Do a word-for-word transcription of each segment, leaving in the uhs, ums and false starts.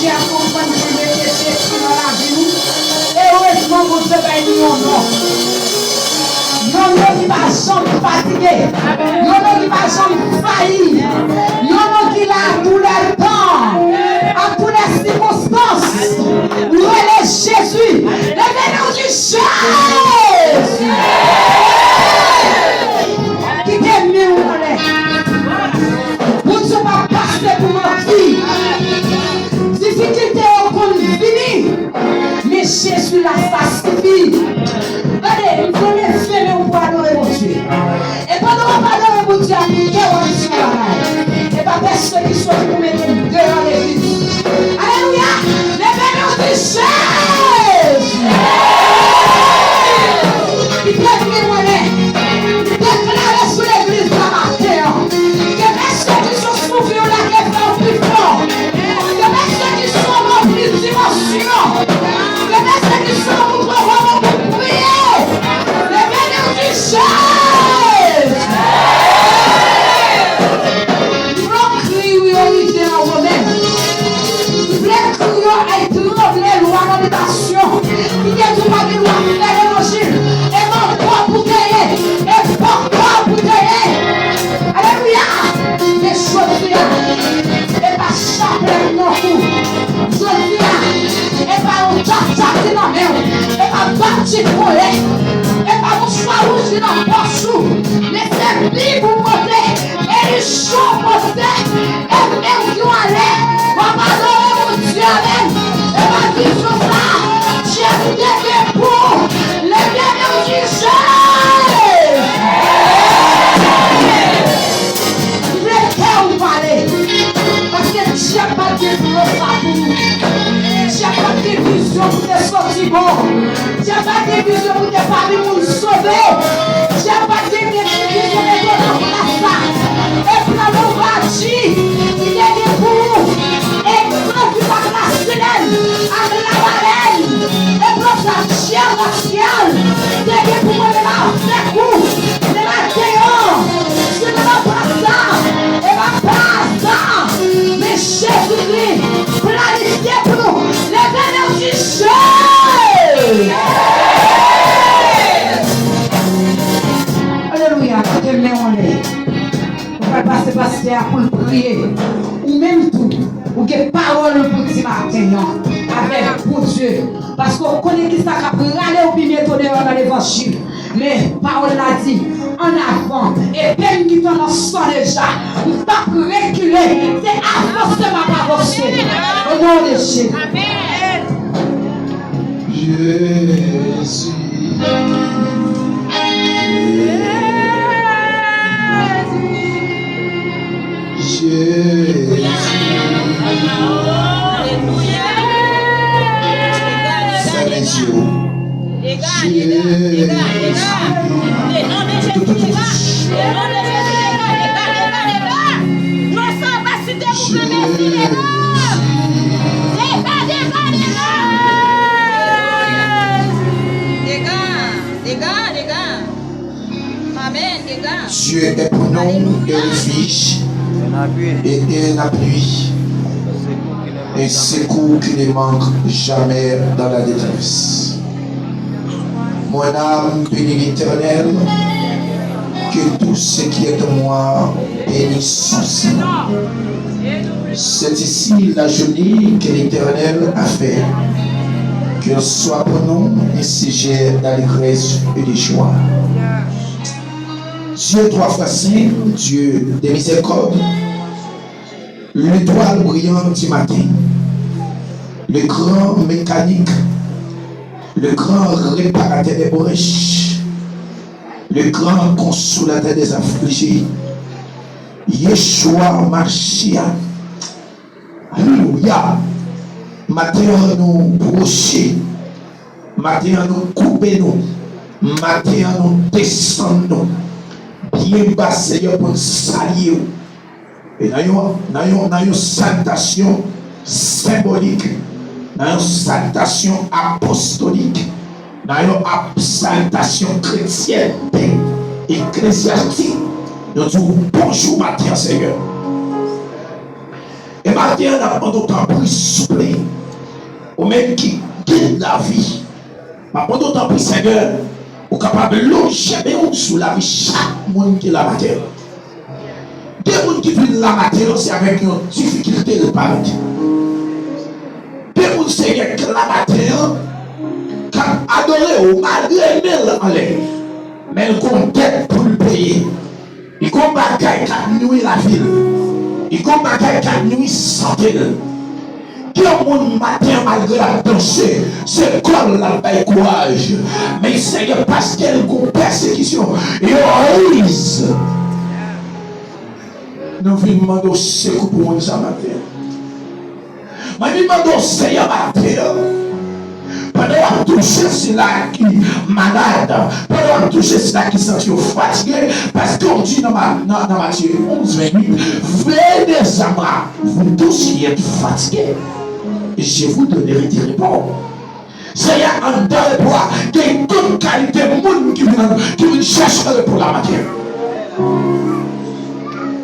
Jezi a konprann pou l mete Jezi nan lavi nou. Erezman, Bondye bay nou yon non. Yon non ki pa janm fatige. Yon non ki pa janm fayi. Yon non ki la a tou lè tan, a tou lè sikonstans. Ou rele Jezi. Leve men w, di, Jezi! Kite men w anlè. Bondye pa pase pou manti. Difikilte yo konn vini, men Jezi la, sa sifi. Gade, m konnen fèmen ou pou adore Bondye. E pandan w ap adore Bondye a, kè w ap di yon bagay. E pa pèsekisyon ki pou mete m deyò legliz. Alelouya! Leve men w, di, Jezi! Kite men w anlè. Deklare sou legliz la maten an. Ke pèsekisyon sou vi w la ke fè w pi fò. Ke pèsekisyon ba w plis dimansyon. Ke pèsekisyon pou pran moman pou priye. Leve men w, di, Jezi! Yon kri wi yo rive anwo men. Vle kri yo ay tranble lwa labitasyon. Kite tou pa gen dwa fè levanjil. E manko pou te ye. E poko pou te ye. Alelouya! Men jodi a, e pa chaplèt nan kou. Jodi a, e pa yon tchatcha ki nan men w. E pa bat ki kole. E pa mouchwa wouj ki nan pòch ou. Men se Bib ou pote. E li cho pote. E menm ki w ale, w ap adore Bondye avè l. E pa vizyon sa, Jezi te gen pou ou. Leve men w, di, Jezi! M vle kè w pale. Paske dyab pa t gen plan sa pou ou. Dyab pa t gen vizyon pou te soti bon. Dyab pa t gen vizyon pou te pami moun sove. Dyab pa t gen vizyon mete w nan plas la. E plan lombaji ki te gen pou ou. E plan ki pa t la silèn ak labalèn. E plan sa dyab rasyal te gen pou mwen menm avèk ou. Menm avèk ou. Se pa aza. E pa pa aza. Men Jezikri planifye pou nou. Leve men w, di, Jezi! Alelouya, kite men w anlè. Ou pral pase pastè a pou l priye. Ou menm tou, ou gen pawòl pou di maten an avèk Bondye. Paske w konnen kisa k ap rale w pi byento deyò nan levanjil. Men pawòl la di, ann avan, epe m gentan nan san deja. M p ap rekile, se avanse m ap avanse. O non de Jezi. Jezi. Jezi. Fèmen zye w. Jezi. Dega, dega, dega. Amen, dega. Dieu est pour nous un refuge et un appui, un secours qui ne manque jamais dans la détresse. Mon âme bénit l'Éternel, que tout ce qui est en moi bénisse son Saint-Nom. C'est ici la journée que l'Éternel a fait. Qu'il soit pour nous un sujet d'allégresse et de joie. Dieu trois fois saint, Dieu de miséricorde, l'étoile brillante du matin, le grand mécanique, le grand réparateur des brèches, le grand consolateur des affligés, Yeshua Mashiach. Alelouya! Maten an nou pwoche. Maten an nou koube nou. Maten an nou desann nou byen ba, Seyè, pou n salye w. E nan yon, nan yon, nan yon saltasyon senbolik, nan yon saltasyon apostolik, nan yon ap-, saltasyon kretyèn, eklezyastik, nou di w bonjou maten an, Seyè. E m Maten an, n ap mande w tanpri, souple. Ou menm ki gid lavi, m ap mande w tanpri, Senyè, ou kapab lonje men w sou lavi chak moun ki la maten an. Gen moun ki vin la maten an, se avèk yon difikilte l parèt. Gen moun, Senyè, k la maten an, k ap adore w malgre men l anlè, men l gon dèt pou l peye. Li gon bagay k ap nwi lavi l. Li gon bagay k ap nwi sante l. Gen moun maten an, malgre l ap danse, se kò l l ap bay kouraj. Men Senyè, paske l gon pèsekisyon, yo riz. Nou vin mande w sekou pou moun sa maten an. Mwen vin mande w, Senyè, maten an, pandan w ap touche sila ki malad, pandan w ap touche sila ki santi yo fatige, paske w di nan Ma-, nan, nan Matye onz, vennwit, venez à moi, vous tous qui êtes fatigués, et je vous donnerai du repos. Senyè, anndan repo a, gen tout kalite moun ki vin, ki vin chèche repo la maten.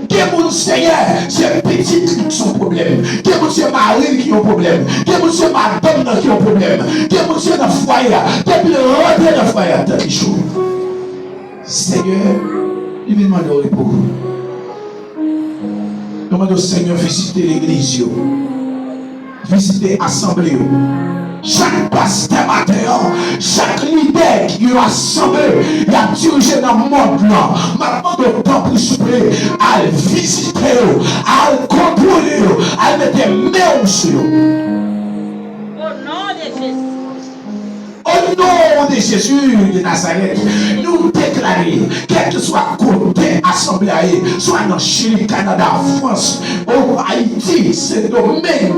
Gen moun, Senyè, se pitit li ki se yon pwoblèm. Gen moun, se mari l ki yon pwoblèm. Gen moun, se madanm nan ki yon pwoblèm. Gen moun, se nan fwaye a. Depi l rantre nan fwaye a, tèt li cho. Senyè, li vin mande w repo. Nou mande w, Senyè, vizite legliz yo. Vizite asanble yo. Chak pastè maten an, chak lidè ki gen yon asanble y ap dirije nan mond lan, m ap mande w, tanpri, souple, al vizite yo, al kontwole yo, al mete men w sou yo. O non de Jezi. O non de Jezi de Nazarèt, nou deklare, kèlkeswa kote asanble a ye, swa nan Chili, Kanada, Frans, o Ayiti, Sendomeng,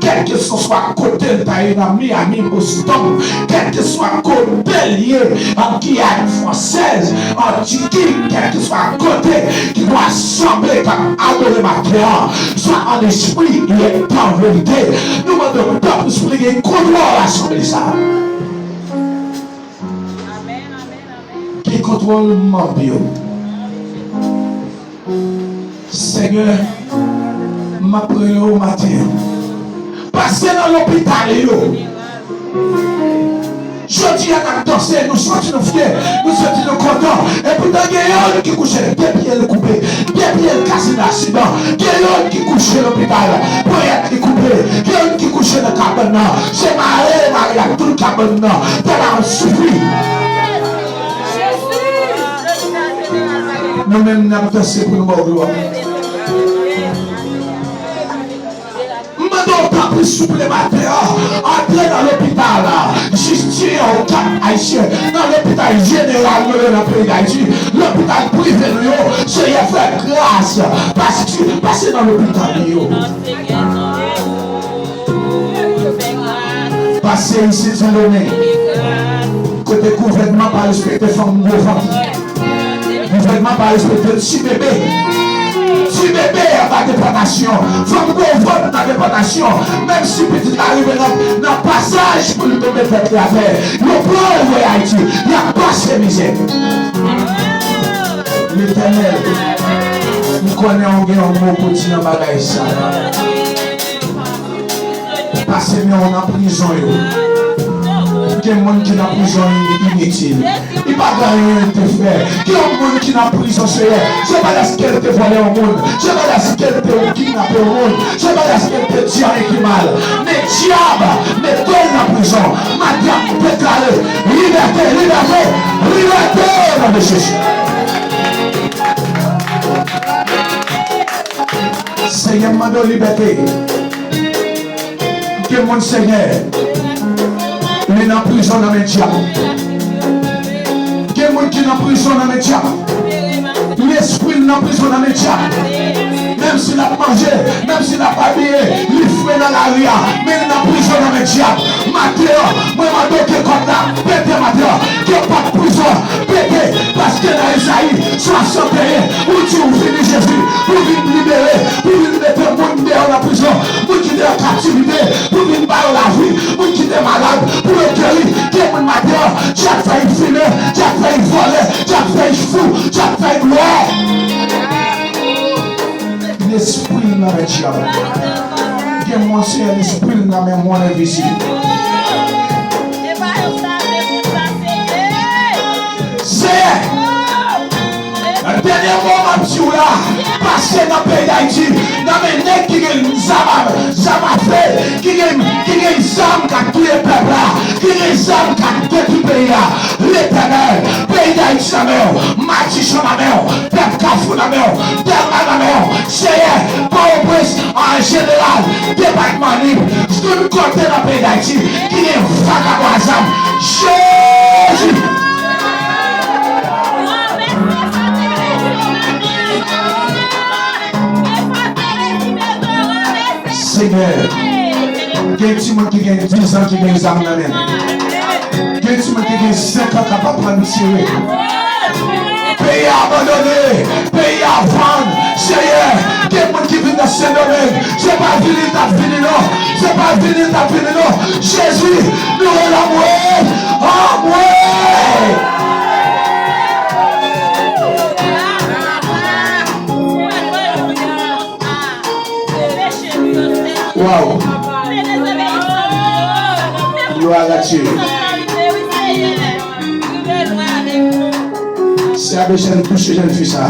kèlkeswa kote l ta ye, nan Miami, Boston, kèlkeswa kote l ye, an Giyàn Fransèz, Antiki, kèlkeswa kote ki gon asanble k ap adore maten an, swa an espri e an verite, nou mande w tanpri, souple, gen kontwòl asanble sa a. Amèn, amèn, amèn. Ki kontwòl manm yo. Senyè, m ap rele w maten an. Pase nan lopital yo. Jodi a, n ap danse, nou santi nou fyè, nou santi nou kontan. Epoutan, gen youn ki kouche, de pye l koupe, de pye l kase nan aksidan. Gen youn ki kouche lopital, ponyèt li koupe. Gen youn ki kouche nan kabann nan. Se mare, mare ak tout kabann nan. Tèlman soufri. Nou menm, n ap danse pou nou ba w glwa. M mande w, tanpri, souple, maten an, antre nan lopital la. Jis tire yon kat Ayisyen nan lopital jeneral nou yo nan peyi Dayiti, lopital prive nou yo. Senyè, fè gras, pase, pase nan lopital yo. Pase isit, Sendomeng, kote gouvènman pa respekte fanm gwo vant. Gouvènman pa respekte ti bebe. Ti bebe anba depòtasyon. Fanm gwo vant nan depòtasyon. Menm si pitit la rive nan, nan pasaj pou l tonbe tèt li atè, yo pran l voye Ayiti. Y ap pase mizè. Letènèl, m konnen w gen yon mo pou di nan bagay sa a. Pase men w nan prizon yo. Gen moun ki nan prizon initil. Li pa gen anyen l te fè. Gen yon moun ki nan prizon, Senyè. Se pa dèske l te vòlè yon moun. Se pa dèske l te kidnape yon moun. Se pa dèske l te di anyen ki mal. Men dyab mete l nan prizon. Maten an, m deklare libète, libète, libète, o non de Jezi. Senyè, m mande w libète. Gen moun, Senyè, li nan prizon nan men dyab. Gen moun ki nan prizon nan men dyab. Lespri l nan prizon nan men dyab. Menm si l ap manje, menm si l ap abiye, li fre nan lari a, men li nan prizon nan men dyab. Maten an, mwen mande w ke kòd la pete maten an, ke pòt prizon pete, paske nan Ezayi swasanteyen, ou di ou vini, Jezi, pou vin libere, pou vin mete moun deyò nan prizon, moun ki te an kaptivite, pou vin ba yo lavi, moun ki te malad, pou yo geri. Gen moun maten an, dyab fè y fimen, dyab fè y vòlè, dyab fè y fou, dyab fè y lwè. Lespri l nan men dyab. Mwen, Senyè, lespri l nan men mwen envizib. Senyè, dènye mo m ap di w la, pase nan peyi Dayiti, nan men nèg ki gen zam a, zam afe, ki gen, ki gen zam k ap touye pèp la, ki gen zam k ap detwi peyi a. Letènèl, peyi Dayiti nan men w, Matisan nan men w, pèp Kafou nan men w, Dèlma nan men w, Senyè, Pòtoprens, an jeneral, depatman Nip, tout kote nan peyi Dayiti ki gen vakabon a zam. Jezi! Senyè, gen timoun ki gen diz an ki gen zam nan men. Gen timoun ki gen senk an k ap aprann tire. Peyi a abandone, peyi a vann. Seyè, gen moun ki vin nan Sendomeng. Se pa vini l t ap vini non. Se pa vini l t ap vini non. Jezi, nou rele anmwe, anmwe. Waw. Glwa a Dye. Sè a bezwen touche jèn fi sa.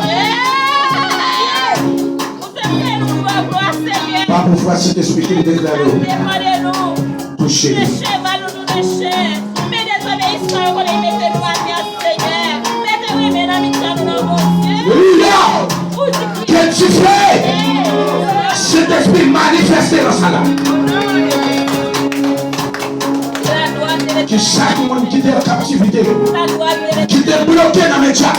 Pa pou fwa Sentespri ki deklare w. Touche li. Senyè, mete renmen nan mitan nou nan Bondye. Alelouya! Ke dife Sentespri manifeste nan sal la. Ki chak moun ki te an kaptivite, ki te bloke nan men dyab.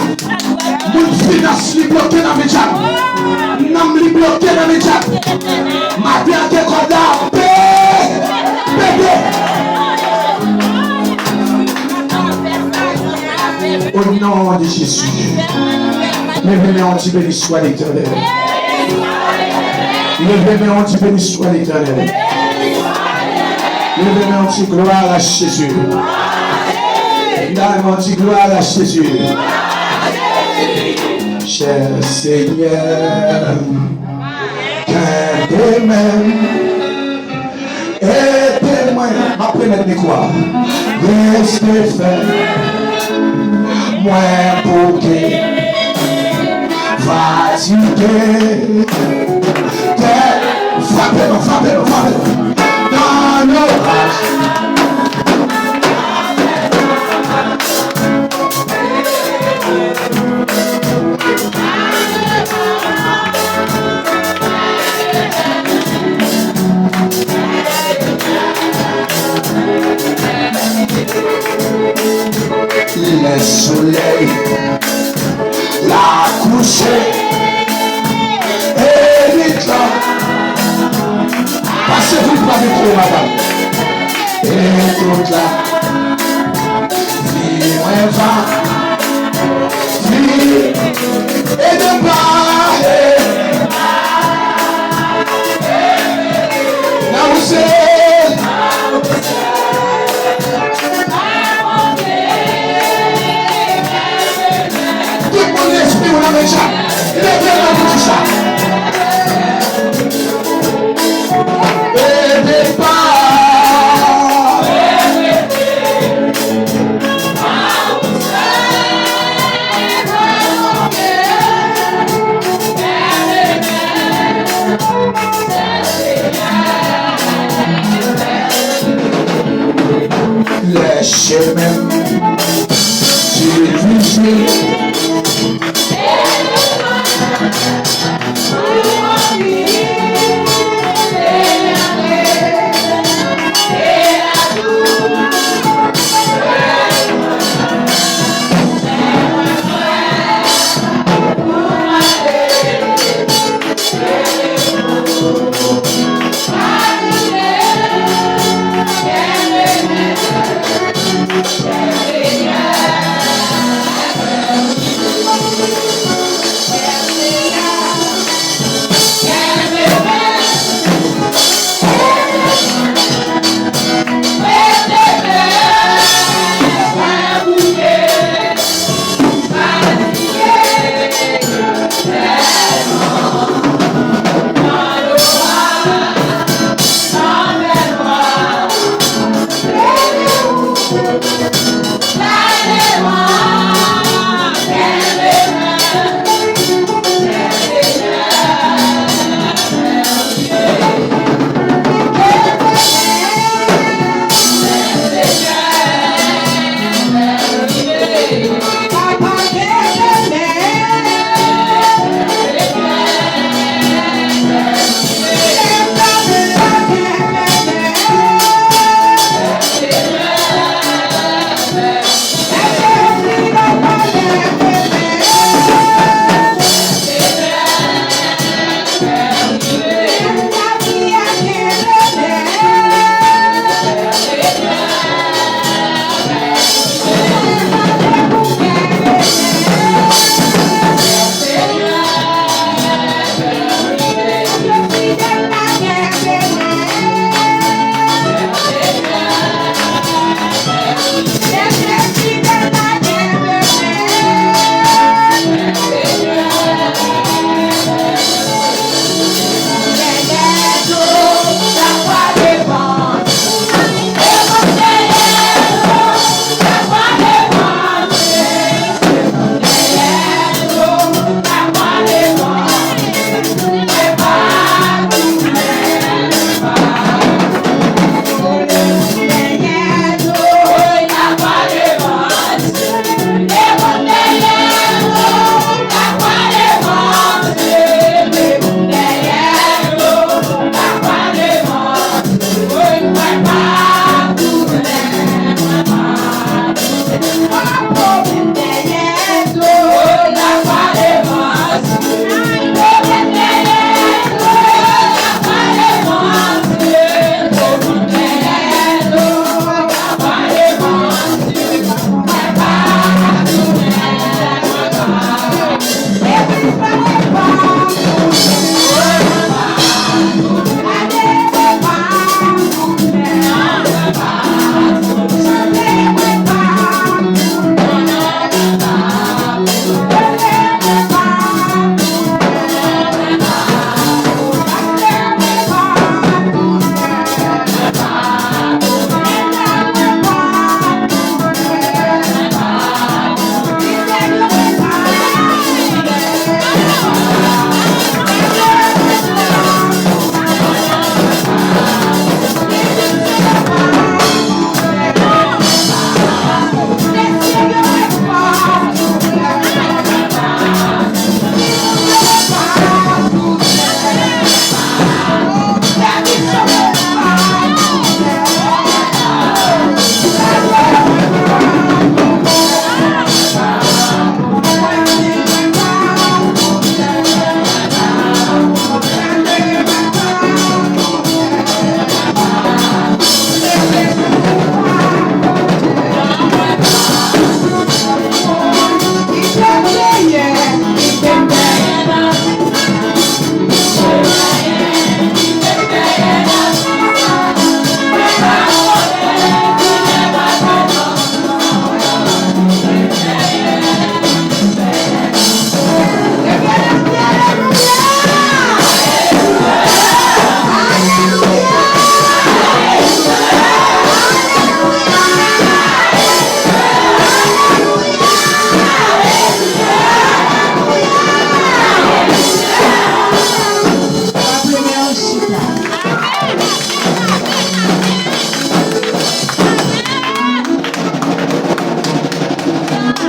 Moun finans li bloke nan men dyab. Nanm li bloke nan men dyab. Maten an te kòd la pe-, pete. Au nom de Jésus. Leve men w, di, béni soit l'Éternel. Leve men w, di, béni soit l'Éternel. Leve men w, di, gloire à Jésus. Dèyè w, di, gloire à Jésus. Chè Senyè, kenbe men m, ede mwen. M ap remèt mikwo a. Reste fèm, mwen bouke, fatige. Tè, frape non, frape non, frape non. Nan loraj. Lè solèy la kouche, elit la pase pou l pa vin touye madanm. E tout la vi mwen va vi e de pa e nan ou se. Tout moun lespri w nan men dyab. Leve men w pou di sa. Ede pa. Lè chemen m